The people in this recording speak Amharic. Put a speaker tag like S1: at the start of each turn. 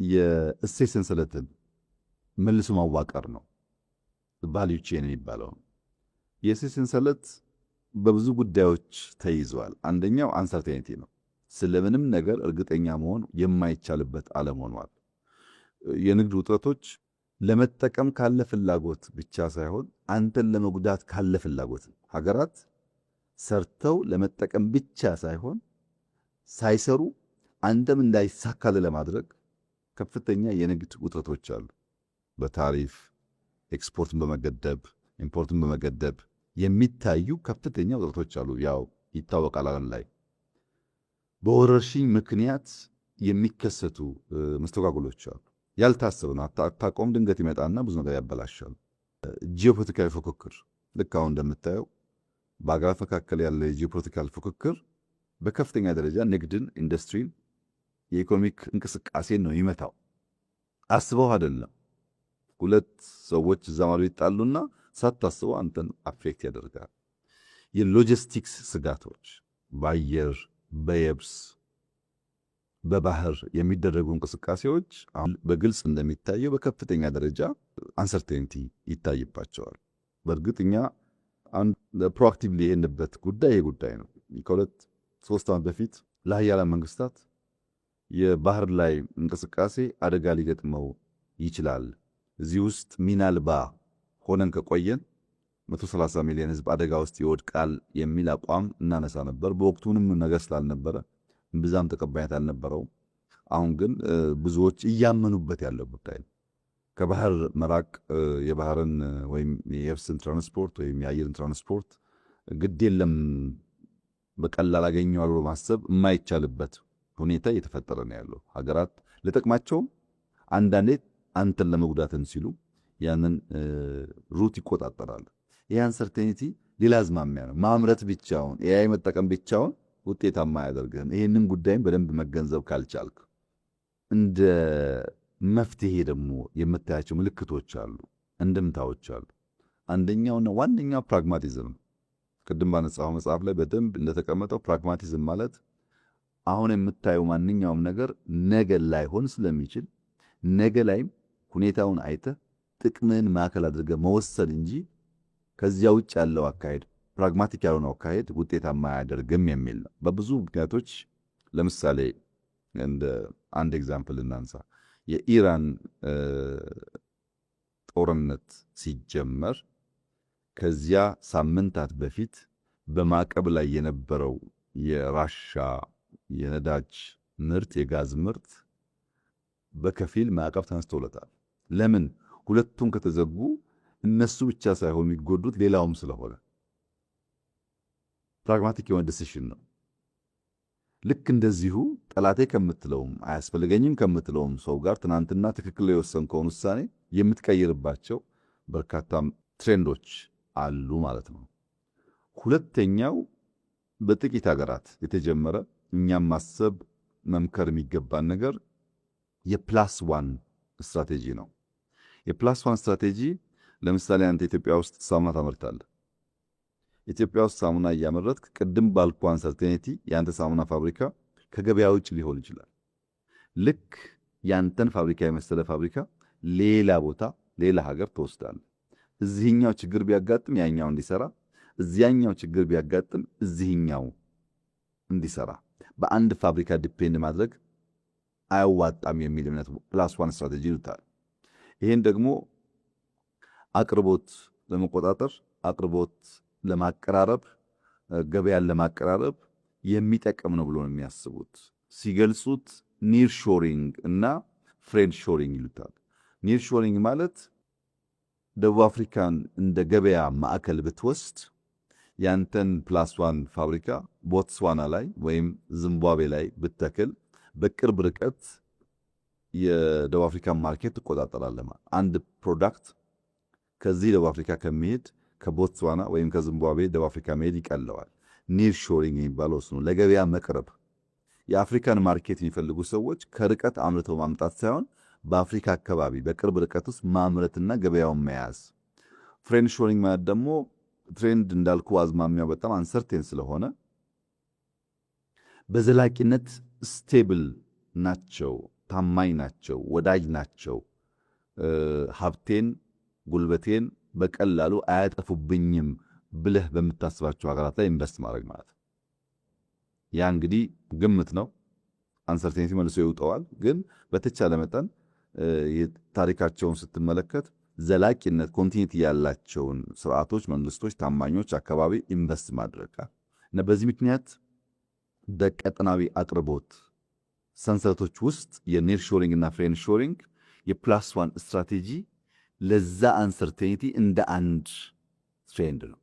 S1: የእሴት ሰንሰለትን መልሶ ማዋቀር ነው። Value chain የሚባለው የእሴት ሰንሰለት በብዙ ጉዳዮች ተይዟል። አንደኛው uncertainty ነው። ስለምንም ነገር እርግጠኛ መሆን የማይቻልበት ዓለም ሆኗል። የንግድ ውጥረቶች ለመጠቀም ካለ ፍላጎት ብቻ ሳይሆን አንተን ለመጉዳት ካለ ፍላጎት፣ ሀገራት ሰርተው ለመጠቀም ብቻ ሳይሆን ሳይሰሩ አንተም እንዳይሳካልህ ለማድረግ ከፍተኛ የንግድ ውጥረቶች አሉ። በታሪፍ፣ ኤክስፖርትን በመገደብ፣ import ን በመገደብ የሚታዩ ከፍተኛ ውጥረቶች አሉ። ያው ይታወቃል። ዓለም ላይ በወረርሽኝ ምክንያት የሚከሰቱ መስተጓጎሎች አሉ። ያልታሰበ ነው። አታውቀውም። ድንገት ይመጣና ብዙ ነገር ያበላሻል። ጂኦፖለቲካዊ ፉክክር፣ ልክ አሁን እንደምታየው በሀገራት መካከል ያለ የ geopolitical ፉክክር በከፍተኛ ደረጃ ንግድን፣ ኢንዱስትሪን፣ የ economic እንቅስቃሴን ነው የሚመታው። አስበው አይደለም። ሁለት ሰዎች እዛ ማዶ ይጣሉና ሳታስበው አንተን affect ያደርጋል። የሎጂስቲክስ ስጋቶች፣ በአየር፣ በየብስ፣ በባህር የሚደረጉ እንቅስቃሴዎች አሁን በግልጽ እንደሚታየው በከፍተኛ ደረጃ uncertainty ይታይባቸዋል። በእርግጥ እኛ አንድ proactively የሄድንበት ጉዳይ ይሄ ጉዳይ ነው። ከ2-3 ዓመት በፊት ለሀያላን መንግስታት የባህር ላይ እንቅስቃሴ አደጋ ሊገጥመው ይችላል፣ እዚህ ውስጥ ሚና አልባ ሆነን ከቆየን 130 ሚሊዮን ህዝብ አደጋ ውስጥ ይወድቃል የሚል አቋም እናነሳ ነበር። በወቅቱ ምንም ነገር ስላልነበረ ብዙም ተቀባይነት አልነበረውም። አሁን ግን ብዙዎች እያመኑበት ያለው ጉዳይ ነው። ከባህር መራቅ፣ የባህርን ወይም የየብስን ትራንስፖርት ወይም የአየርን ትራንስፖርት ግድ የለም በቀላል አገኘዋለሁ ብሎ ማሰብ የማይቻልበት ሁኔታ እየተፈጠረ ነው ያለው። ሀገራት ለጥቅማቸውም አንዳንዴ አንተን ለመጉዳትም ሲሉ ያንን route ይቆጣጠራሉ። ይህ uncertainty ሌላ አዝማሚያ ነው። ማምረት ብቻውን፣ AI መጠቀም ብቻውን ውጤታማ አያደርግህም። ይህንን ጉዳይም በደንብ መገንዘብ ካልቻልክ እንደ መፍትሄ ደግሞ የምታያቸው ምልክቶች አሉ፣ እንድምታዎች አሉ። አንደኛውና ዋነኛው pragmatism፣ ቅድም ባነሳኸው መጽሐፍ ላይ በደንብ እንደተቀመጠው pragmatism ማለት አሁን የምታየው ማንኛውም ነገር ነገ ላይሆን ስለሚችል ነገ ላይም ሁኔታውን አይተህ ጥቅምህን ማዕከል አድርገህ መወሰን እንጂ ከዚያ ውጭ ያለው አካሄድ፣ pragmatic ያልሆነው አካሄድ ውጤታማ አያደርግም የሚል ነው። በብዙ ምክንያቶች፣ ለምሳሌ እንደ አንድ example እናንሳ። የኢራን ጦርነት ሲጀመር ከዚያ ሳምንታት በፊት በማዕቀብ ላይ የነበረው የራሻ የነዳጅ ምርት፣ የጋዝ ምርት በከፊል ማዕቀብ ተነስቶለታል። ለምን? ሁለቱም ከተዘጉ እነሱ ብቻ ሳይሆን የሚጎዱት ሌላውም ስለሆነ pragmatic የሆነ decision ነው። ልክ እንደዚሁ ጠላቴ ከምትለውም አያስፈልገኝም ከምትለውም ሰው ጋር ትናንትና ትክክል የወሰንከውን ውሳኔ የምትቀይርባቸው በርካታ trend ኦች አሉ ማለት ነው። ሁለተኛው በጥቂት ሀገራት የተጀመረ፣ እኛም ማሰብ መምከር የሚገባን ነገር የ plus one strategy ነው። የ plus one strategy፣ ለምሳሌ አንተ ኢትዮጵያ ውስጥ ሳሙና ታመርታለህ። ኢትዮጵያ ውስጥ ሳሙና እያመረትክ ቅድም ባልኩ uncertainty የአንተ ሳሙና ፋብሪካ ከገበያ ውጭ ሊሆን ይችላል። ልክ ያንተን ፋብሪካ የመሰለ ፋብሪካ ሌላ ቦታ፣ ሌላ ሀገር ትወስዳለህ። እዚህኛው ችግር ቢያጋጥም ያኛው እንዲሰራ፣ እዚያኛው ችግር ቢያጋጥም እዚህኛው እንዲሰራ፣ በአንድ ፋብሪካ depend ማድረግ አያዋጣም የሚል እምነት plus one strategy ይሉታል። ይህን ደግሞ አቅርቦት ለመቆጣጠር፣ አቅርቦት ለማቀራረብ፣ ገበያን ለማቀራረብ የሚጠቅም ነው ብሎ ነው የሚያስቡት። ሲገልጹት near shoring እና friend shoring ይሉታል። Near shoring ማለት ደቡብ አፍሪካን እንደ ገበያ ማዕከል ብትወስድ ያንተን plus one ፋብሪካ ቦትስዋና ላይ ወይም ዚምባብዌ ላይ ብትተክል በቅርብ ርቀት የደቡብ አፍሪካን market ትቆጣጠራለህ። አንድ product ከዚህ ደቡብ አፍሪካ ከሚሄድ ከቦትስዋና ወይም ከዚምባብዌ ደቡብ አፍሪካ መሄድ ይቀለዋል። Near shoring የሚባለው እሱ ነው። ለገበያ መቅረብ፣ የአፍሪካን market የሚፈልጉ ሰዎች ከርቀት አምርተው ማምጣት ሳይሆን በአፍሪካ አካባቢ በቅርብ ርቀት ውስጥ ማምረትና ገበያውን መያዝ። Friend shoring ማለት ደግሞ trend እንዳልኩ አዝማሚያው በጣም uncertain ስለሆነ በዘላቂነት stable ናቸው ታማኝ ናቸው፣ ወዳጅ ናቸው፣ ሀብቴን ጉልበቴን በቀላሉ አያጠፉብኝም ብለህ በምታስባቸው ሀገራት ላይ invest ማድረግ ማለት ነው። ያ እንግዲህ ግምት ነው። Uncertainty መልሶ ይውጠዋል። ግን በተቻለ መጠን ታሪካቸውን ስትመለከት ዘላቂነት continuity ያላቸውን ስርዓቶች፣ መንግስቶች፣ ታማኞች አካባቢ invest ማድረግ እና በዚህ ምክንያት በቀጠናዊ አቅርቦት ሰንሰለቶች ውስጥ የ nearshoring እና friendshoring የ plus one strategy ለዛ uncertainty እንደ አንድ trend ነው።